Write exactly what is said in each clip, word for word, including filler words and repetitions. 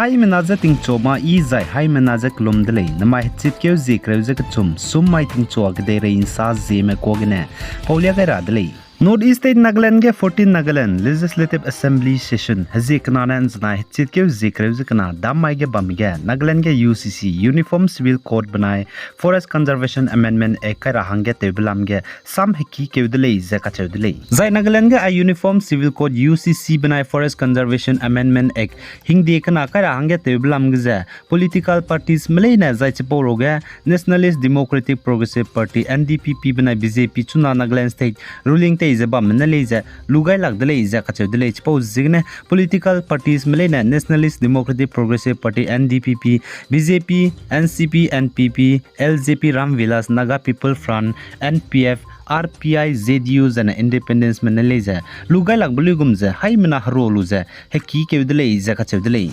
Haimena je tingchu ma i zai haimena je kelum de lei, namai hechitkeu zie kereu ze kechum, sum mai tingchua kedeirei nsa zieme kuâ gene paulia gai ra de lei. North East State Nagaland ge fourteen Nagaland Legislative Assembly Session hezie kena ne nzenai hechitkeu zie kereu ze kena dam mai ge bam ge Nagaland ge U C C, Uniform Civil Code benai Forest Conservation Amendment Act kai ra hangge tewbe lam ge sam hekîkeu de lei ze kacheu de lei. Zai Nagaland ge a Uniform Civil Code U C C benai Forest Conservation Amendment Act hingde kena kai ra hangge tewbe lam ge ze political parties me leine zai chipau ruge Nationalist Democratic Progressive Party, N D P P benai B J P chuna Nagaland State ruling tei ze bamme ne lei ze lu gai lak de lei ze kacheu de lei. Chipau ziegene political parties me leine Nationalist Democratic Progressive Party, N D P P, B J P, N C P, N P P, L J P, Ram Vilas, Naga People Front, N P F, R P I, Z U zene Independence me ne lei ze lu gai lakbe luigum ze haimena herua lu ze hekîkeu de lei ze kacheu de lei.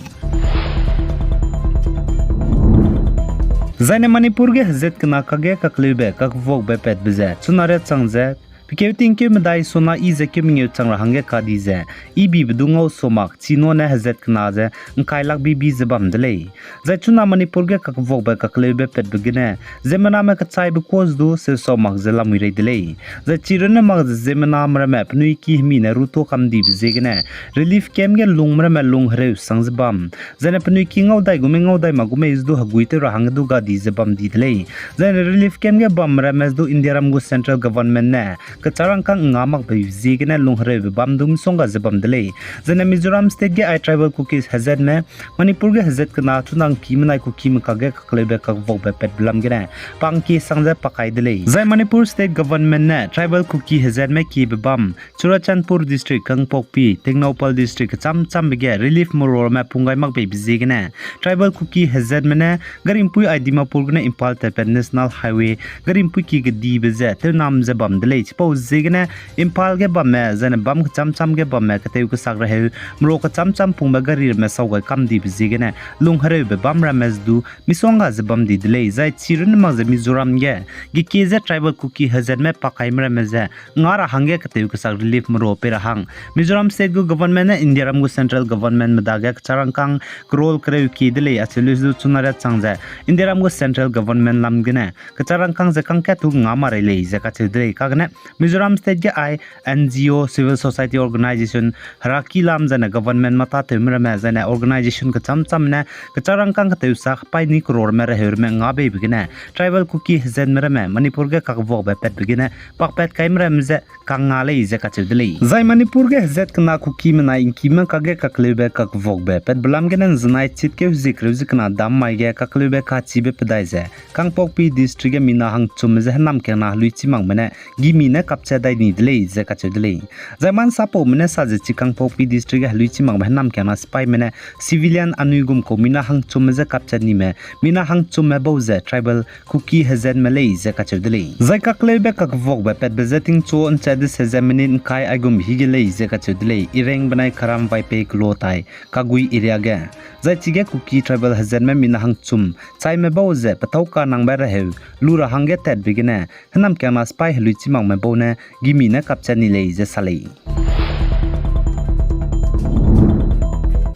Zaine Manipur ge hezat kena kage kakleube kakvuakbe patbe ze chuna riachang ze pe keu tingkeu medai sona i ze keu mengeu chang ra hangge kadi ze, i bibe du ngau so mak chi nane hezat kena ze ngkai lak bibi ze bam de lei. Zai chuna Manipur ge kakvuakbe kakleube patbe gene ziemmename kechaibe kuâ ze du seu sau mak ze lamui rei de lei. Zai chi runne mak ze ziemmename ramme penui ki hemi ne rutua kam dibe ziegene relief camp ge lungme ramme lung hereu sang ze bam. Zaine penui ki ngau dai gu mei ngau dai mak gu mei ze du hegui tew ra hangge du gadi ze bam di de lei. Zaine relief camp ge bamme ramme ze du Indiaram gu central government ne kecharangkâng nga makbe ziegene lung hereube bam du misongga ze bam de lei. Zaine Mizoram State ge ai tribal Kukis hezatme Manipur ge hezat kena chuna ngki menai Kukime kage kakleube kakvuakbe patbe lam gene pangkie sang ze pakai de lei. Zai Manipur State Government ne tribal Kuki hezatme kiebe bam Churachandpur District, Kangpokpi, Tengnoupal District kechâm châmbe ge relief merua ramme pung gai makbeibe ziegene tribal Kuki hezatme ne garimpui ai Dimapur gene Imphal tatpat National Highway garimpui ki kedibe ze tewnam ze bam de lei. Chipau ziegene Imphal ge bamme zaine bam kechâm châm ge bamme ketew kesak reheu merua kechâm châm pungbe gari ramme sau gai kam dibe ziegene lung hereube bam ramme ze du misongga ze bam di de lei. Zai chi runne mak ze Mizoram ge gekie ze tribal Kuki hezatme pakaime ramme ze nga ra hangge ketew kesak relief merua pei ra hang Mizoram State gu government ne Indiaram gu central governmentme dage kecharangkâng crore kereu kie de lei acheu lu ze du chuna riachang ze Indiaram gu central government lam gene kecharangkâng ze kangkat tu nga ma rei lei ze kacheu de lei. Kagene Mizoram State ge ai N G O, civil society organisation, heraki lam zaine government mâ tâtewme ramme zaine organisation kechâm châmme ne kecharangkâng ketew sak paî ni croreme reheu ramme nga beibe gene tribal Kuki hezatme ramme Manipur ge kakvuakbe patbe gene pakpat kaime ramme ze kang nga lei ze kacheu de lei. Zai Manipur ge hezat kena Kukime nai ngkime kage kakleube kakvuakbe patbe lam gene nzenai chitkeu hezie kereu ze kena dam mai ge kakleube kachibe pedai ze Kangpokpi District ge mina hangchumme ze hênamkiangna heluichi makme ne gimi ne kapchat dai ni de lei ze kacheu de lei. Zai mansapaume ne sa ze chi Kangpokpi District ge heluichi makme hênamkiangna sipaîme ne civilian anui gum kau mina hangchumme je kapchat nime, mina hangchumme bau ze tribal Kuki hezatme lei ze kacheu de lei. Zai kakleube kakvuakbe patbe je tingchu nchat dese ze minute ngkai aigum hige lei ze kacheu de lei, Ireng benai Karam Vaiphei kelo tai Kagui area ge. Zai chige Kuki tribal hezatme mina hangchum chaime bau ze petâu kanangbe reheu lu ra hangge tatbe gene hênamkiangna sipai heluichi makme bau ne gimi ne kapchat ni lei ze sa lei.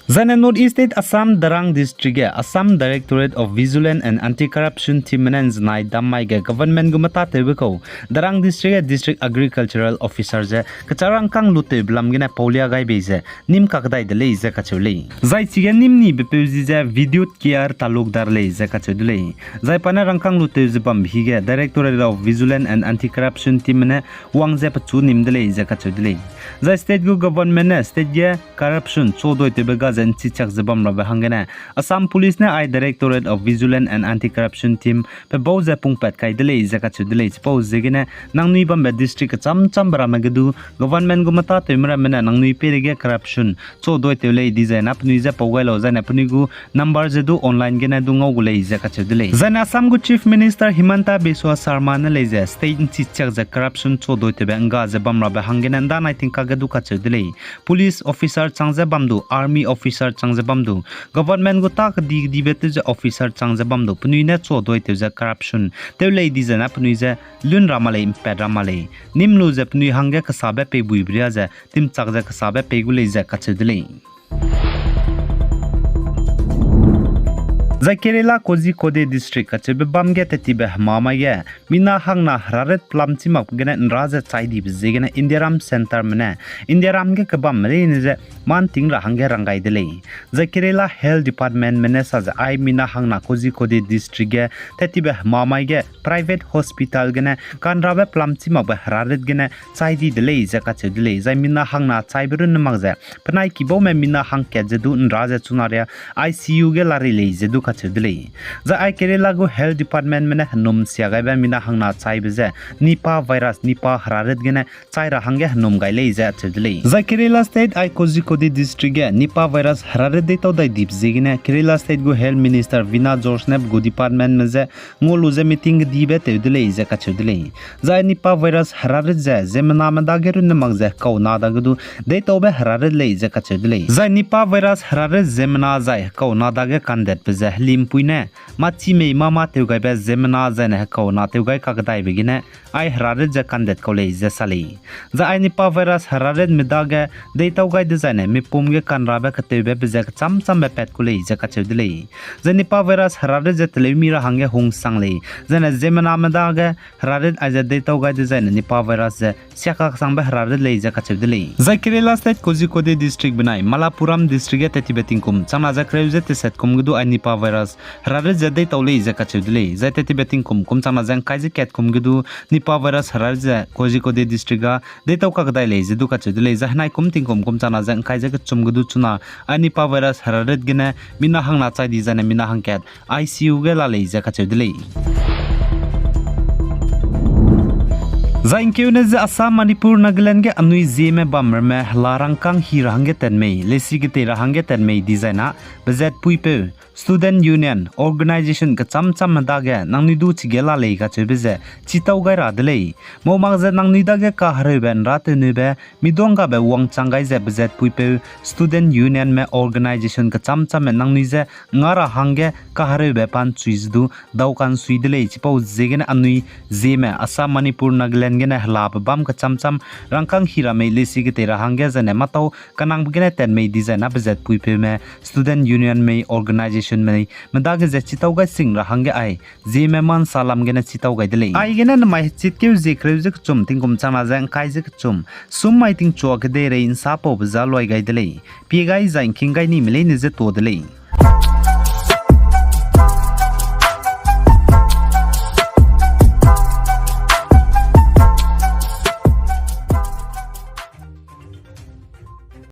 Zaine North East State Assam Darrang District ge Assam Directorate of Vigilance and Anti-Corruption Team ne nzenai dam mai ge government gu mâ tâtewbe kau Darrang District ge District Agricultural Officer ze kecharangkâng lutewbe lam gene paulia gai bei ze nîm kakdai de lei ze kacheu lei. Zai chige nîm nibe peu zi ze Vidyut K R Talukdar lei ze kacheu de lei. Zai pa ne rangkâng lutew ze bambe hige Directorate of Vigilance and Anti-Corruption Team ne wang ze pechu nîm de lei ze kacheu de lei. Zai state gu government ne state ge corruption chodoitewbe ga ze nchichak ze bam rabe hanggene Assam Police ne ai Directorate of Vigilance and Anti-Corruption Team pe bau ze pungpat kai de lei ze kacheu de lei. Chipau ziegene nangnui bambe district kechâm châmbe ramme ge du government gu mâ tâtewme ramme ne nangnui peireige corruption chodoitew lei dizai na penui je pau gai lau zaine penui gu number ze du online gene du ngau gu lei ze kacheu de lei. Zaine Assam gu Chief Minister Himanta Biswa Sarma ne lei ze state nchichak ze corruption chodoitewbe ngga ze bam rabe hanggene ndanai tingkak ge du kacheu de lei. Police officer chang ze bam du, army officer chang ze bam du, government gu tâ kedi kedibe tew ze officer chang ze bam du, penui ne chodoitew ze corruption tew lei dizai na penui je lun ra ma lei, mpat ra ma lei. Nîm lu ze penui hangge kesabe peibuibe ria ze timchak ze kesabe pei gu lei ze kacheu de lei. Zai Kerala Kozhikode District kacheube bam ge tettibe hemamai ge mina hangna herarit pelam chi makbe gene nra ze chai dibe ziegene Indiaram Centreme ne Indiaram ge kebamme leine ze manting ra hangge rang gai de lei. Zai Kerala Health Departmentme ne sa ze ai mina hangna Kozhikode District ge tettibe hemamai ge private hospital gene kanrabe pelam chi makbe herarit gene chai di de lei ze kacheu de lei. Zai mina hangna chaibe runne mak ze penai kibaume mina hangkat ze du nra ze chuna ria I C U ge la rei lei ze du kacheu de lei. Zai ai Kerala gu Health Departmentme ne henum sia gaibe mina hangna chaibe ze Nipah virus, Nipah herarit gene chai ra hangge henum gai lei ze acheu de lei. Zai Kerala State ai Kozhikode District ge Nipah virus herarit deitau dai dibe ziegene Kerala State gu Health Minister Veena George ne pe gu departmentme je ngau lu ze meeting kedibe tew de lei ze kacheu de lei. Zai Nipah virus herarit ze ziemmename dage runne mak ze hekauna dage du deitaube herarit lei ze kacheu de lei. Zai Nipah virus herarit ziemmena zai hekauna dage kandetbe ze helimpui ne mâ chî mei mâ mâ tewgaibe ziemmena zaine hekauna tewgai kakdaibe gene ai herarit ze kandet kau lei ze sa lei. Zai ai Nipah virus heraritme dage deitau gai dezaine mipum ge kanrabe ketewbe pe ze kechâm châmbe pat ku lei ze kacheu de lei. Zai Nipah virus herarit ze teleumi ra hangge hungsang lei, zaine ziemmename dage herarit aize deitau gai dezaine Nipah virus ze siakasangbe herarit lei ze kacheu de lei. Zai Kerala State Kozhikode District benai Malappuram District ge tettibe tingkum changna ze kereu ze teset kum ge du ai Nipah virus herarit ze deitau lei ze kacheu de lei. Zai tettibe tingkum kum changna ze ngkai ze kat kum ge du Nipah virus herarit ze Kozhikode District ga deitau kakdai lei ze du kacheu de lei. Zai henai kum tingkum kum changna ze ngkai ze kechum ge du chuna ai Nipah virus herarit gene mina hangna chai di zaine mina hangkat I C U ge la lei ze kacheu de lei. Zai ngkeune ze Assam, Manipur, Nagaland ge anui Zeme bam ramme hela rangkâng hi ra hangge tat mei, leisi ketei ra hangge tat mei dizai na, bezat puipeu, Student Union, Organisation kechâm châmme dage nangnui du chige la lei kacheube ze chitau gai ra de lei. Mau mak ze nangnui dage kahereube nra tewneube, miduanggabe wangchang gai ze bezat puipeu, Student Unionme, Organisation kechâm châmme nangnui je nga ra hangge kahereube pa nchui ze du dau ka'nsui de lei. Chipau ziegene anui Zeme, Assam, Manipur, Nagaland gene helabe bam kechâm châm rangkâng hi ra mei, leisi ketei ra hangge zaine mâtau kanangbe gene tat mei dizai na bezat puipeume, Student Union mei, Organisation mei, medage ze chitau gai sing ra hangge ai Zeme ma nsa lam gene chitau gai de lei. Aigene nemai hechitkeu zie kereu ze kechum tingkum changna ze ngkai ze kechum, sum mai tingchua kedeirei nsapaube za luai gai de lei. Pie gai zai ngking gai nime leine ze tuâ de lei.